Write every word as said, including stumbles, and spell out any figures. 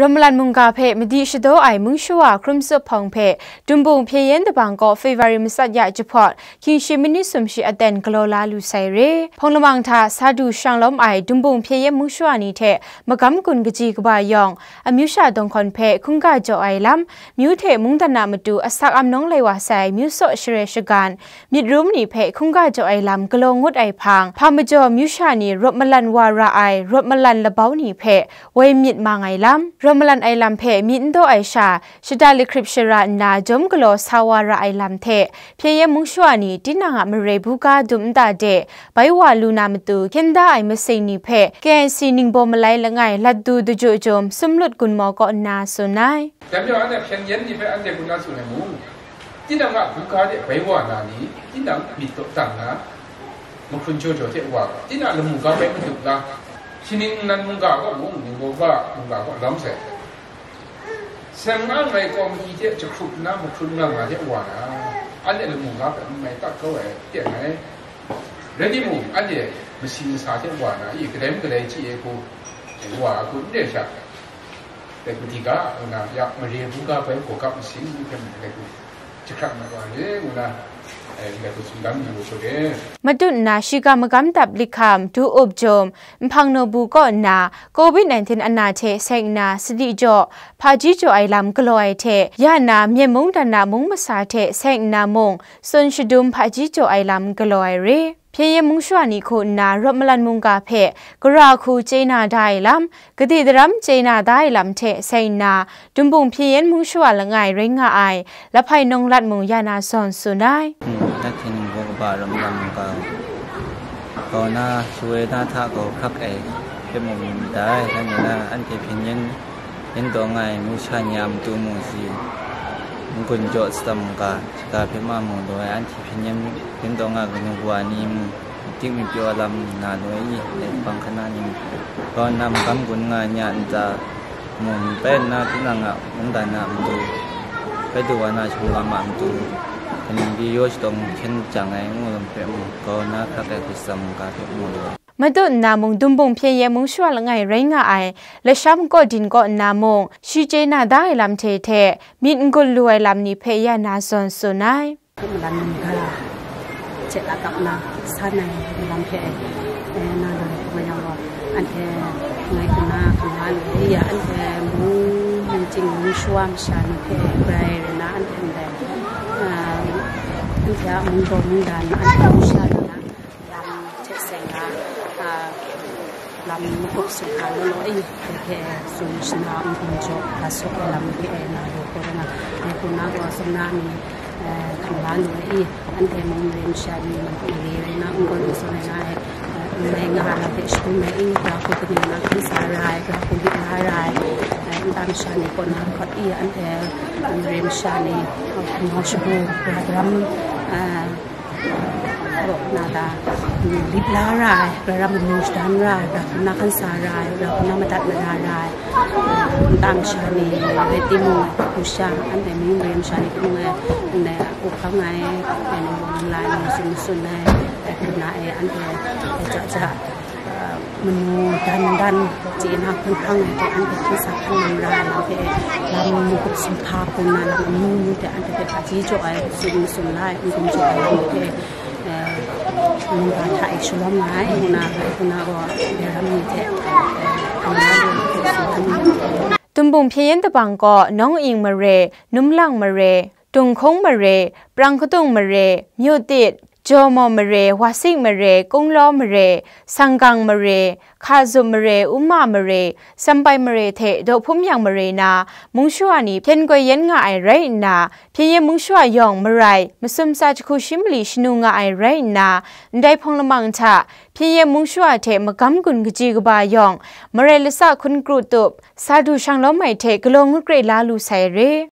Rawt malan mungga hpe madi shadaw ai mung shawa hkrum tsup hpawng hpe Dumbung Hpye Yen dabang kaw February matsat ya jahpawt, hkying shi manit sumshi aten galaw la lu sai re. Hpawng lamang hta sa du shang lawm ai Dumbung Hpye Yen mung shawa ni hte magam gun kaji kaba yawng, amyu sha dawng hkawn hpe hkungga jaw ai lam, myu hte mungdan a matu asak amnawng lai wa sai myu saw share shagan, myit rum ni hpe hkungga jaw ai lam galaw ngut ai hpang, hpa majaw myu sha ni rawt malan wa ra ai rawt malan labau ni hpe woi myit mang ai lam, rawt malan ai lam hpe myit n daw ai sha, shada lahkrip shara nna jawm galaw sa wa ra ai lam hte, Hpye Yen mung shawa ni tinang a mare buga dum nta de bai wa lu na matu, hkyen da ai masing ni hpe K I C Ningbaw Malai langai Latdu Daju Jum Sumlut Gunmaw kaw nna tsun ai. Dai majaw, anhte hpyen yen ni hpe anhte kaw na tsun ai mung, tinang a buga de bai wa na ni, tinang myit dawdan na, mahkrun jaw jaw hte wa, tinang lamu ga bai madup la, shaning nnan mungga kaw mung, ningbaw ga mungga kaw lawm sai. Seng nga ai kawmki hte jahkrup nna mahkrun nga nga hte wa na, anhte lamu ga hpe n mai tak kau ai, teng ai. Rai timung, anhte masi masa hte wa na, i, kadai mung kadai chyi ai hku, wa ai hku n re sha, dai hku diga nna, ya mare buga bai gawgap masing ni hpe mung dai hku jahkrat mat wa re, ngu na, eh, ndai hku tsun dan yu ai hku re. Matut nna shiga magam dap lik hkam, du up jum, nhpang naw bu kaw nna, covid nineteen ana hte seng nna sadi jaw, hpaji jaw ai lam galaw ai hte, ya na Myen mungdan a mung masa hte seng nna mung, tsun shadum hpaji jaw ai lam galaw ai re. Hpyen yen mung shawa ni hku nna rawt malan mungga hpe gara hku chye na da ai lam, gade daram chye na da ai lam hte seng nna, Dumbung Hpyen Yen mung shawa langai rai nga ai, Lahpai Nawng Lat mung ya na zawn tsun ai. Hmm, Lahpai Nawng Lat kaba rawt malan mungga kaw na, shawoi na hta gaw hkrak ai hpe mung myit ndai, dan e na, anhte hpyen yen, yen taw nga ai, mung sha ni a matu mung si, n-gun jaw tsam ga, shiga hpe ma mung daw ai, anhte hpyen yen, yen taw nga ai kanu kawa ni mung, Tik mi pyaw lam na loi i, dai bang hkana ni gaw, nam gam gun nga ai ni a nta mung bai nna, tinang a mungdan a matu, bai du wa na shawng lam a matu, kaning di yaw shadawng hkyen jang ai ngu lam hpe mung, gaw na hkrak ai hku tsam ga hpe mu lu ai. Matut nna mung, Dumbung Hpyen Yen mung shawa langai rai nga ai, Lasham Kawdin kaw nna mung, shi chye na da ai lam hte hte, myit n-gun lu ai lam ni hpe ya na zawn tsun ai. Malan mungga hte lakap na san ai lam hpe, eh, na loi hkrum yang gaw, anhte ngai hkrum na hkam la lu ai, ya, anhte mung, mung chying, mung shawa masha ni hpe grai rai na, anhte ndai, ah, anhte a mungdaw mungdan, anhte mung sha ni na lam hte seng na, ah, lam magup sumhpa law law e, dai hpe tsun shana n-gun jaw, ga sawk ai lam hpe na loi hkrum nga, ngai hkrum na gaw, sumna mi, eh, hkam la lu ai i, anhte mung mare masha ni, mare rai na, n-gun n-sawn ai na e, eh, n rai nga ai lam hpe shadum ai i, gara hku kaning na hkan sa ra ai, gara hku lit la ra ai, eh, nta masha ni kaw na hkawt i, anhte mare masha ni, eh, hpung hkau shagu, gara daram, eh, kaw na da, mm, lit la ra ai, gara daram manu shadan ra ai, gara hku na hkan sa ra ai, gara hku na madat mara ra ai, nta masha ni rai timung, hpu sha, anhte mung mare masha ni timung e, ndai a up hkam ai, ndai nang gaw nang lai nang tsun tsun ai, dai hku na e, anhte, e, ja ja, a, manu dan dan chye na hkun hkrang ai hte, anhte hpyi sa hkan nang ra ai lam hpe, lam magup sumhpa hkrum na lam amyu myu hte, anhte hpe hpaji jaw ai, tsun tsun la ai, n-gun jaw ai lam hpe, eh, mungga hta e shalawm nga ai, ngu na, ngu na gaw, daram ni hte, eh, hkam la lu ai hpe tsun hkan ai. Dumbung Hpyen Yen dabang kaw, Nawng Ing mare, Numlang mare, Tunghkung mare, Prang Kadung mare, Myu Tit, Jawmaw mare, Wasik mare, Kunglaw mare, Sanggang mare, Hkazup mare, Uma mare, Sampai mare hte Dawhpum Yang mare na mung shawa ni hpyen goi yen nga ai rai nna, Hpyen Yen mung shawa yawng marai masum tsa jahku shi mali shanu nga ai rai nna, ndai hpawng lamang hta Hpyen Yen mung shawa hte magam gun kaji kaba yawng marai latsa hkun kru tup, sa du shang lawm ai hte galaw ngut kre la lu sai re.